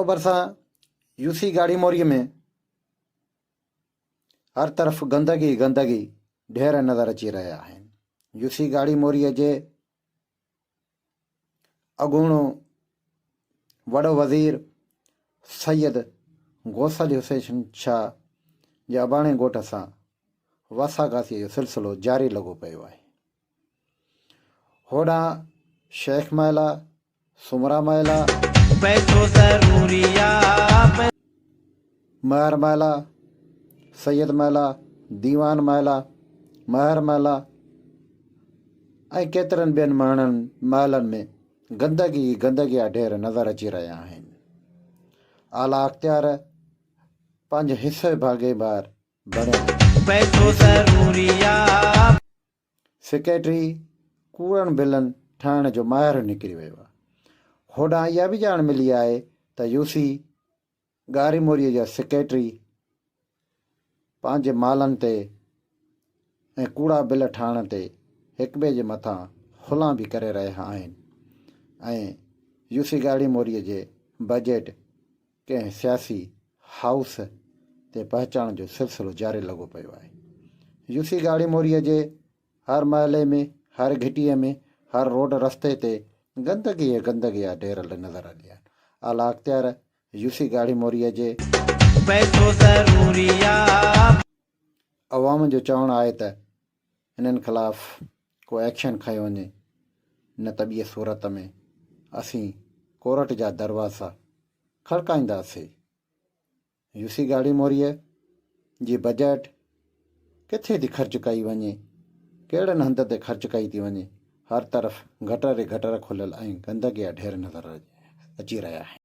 ڀرسان يوسي ڳاڙهي موري ۾ هر طرف گندگي ئي گندگي ڍير نظر اچي رهيا آهن. يوسي ڳاڙهي موري جي اڳوڻو وڏو وزير سيد غوث علي حسين شاهه جي اباڻي ڳوٺ سان واساگاسيء جو سلسلو جاري لڳو پيو آهي. هوڏانهن شيخ محلا، سومرا محلا، پئسو ضروري آ. مهر محلا، سيد محلا، ديوان محلا، مهر محلا ۽ ڪيترن ٻين مهڻن محلن ۾ گندگي ئي گندگي جا ڍير نظر اچي رهيا آهن. اعليٰ اختيار پنهنجي حصي ڀاڳيدار بڻيل آهن. پئسو ضروري آ. سيڪريٽري ڪوڙن بلن ٺاهڻ جو ماهر نڪري ويو آهي. هوڏانهن اها به ڄاڻ ملي آهي ته يوسي ڳاري موريء جا سيڪريٽري پنهنجي مالن تي ۽ ڪوڙا بل ٺاهڻ تي هڪٻئي جي مٿان هلان به ڪري رهيا آهن ۽ يوسي ڳاڙهي موريء جي بجيٽ ڪنهن سياسي هائوس تي پهچائڻ جو سلسلو جاري لڳو پيو آهي. يوسي ڳاڙهي موريء جي هر محلي ۾، هر گهٽيء ۾، هر روڊ رستي تي گندگي ئي گندگي جا ڍير نظر اچي آهن. اعليٰ اختيار يوسي ڳاڙهي موريء جي. پئسو ضروري آ. عوام جو چوڻ آهي ته هنن خلاف ڪو ايڪشن کنيو وڃي نه ته ٻيء صورت ۾ اسين ڪورٽ جا دروازا کڙڪائينداسين. يوسي ڳاڙهي موريء جي بجيٽ ڪٿي ٿي خرچ ڪئي وڃي، ڪهڙن هنڌ تي خرچ ڪئي ٿي وڃي، هر طرف گٽر ئي گٽر کليل ۽ گندگي جا ڍير نظر اچي رهيا آهن.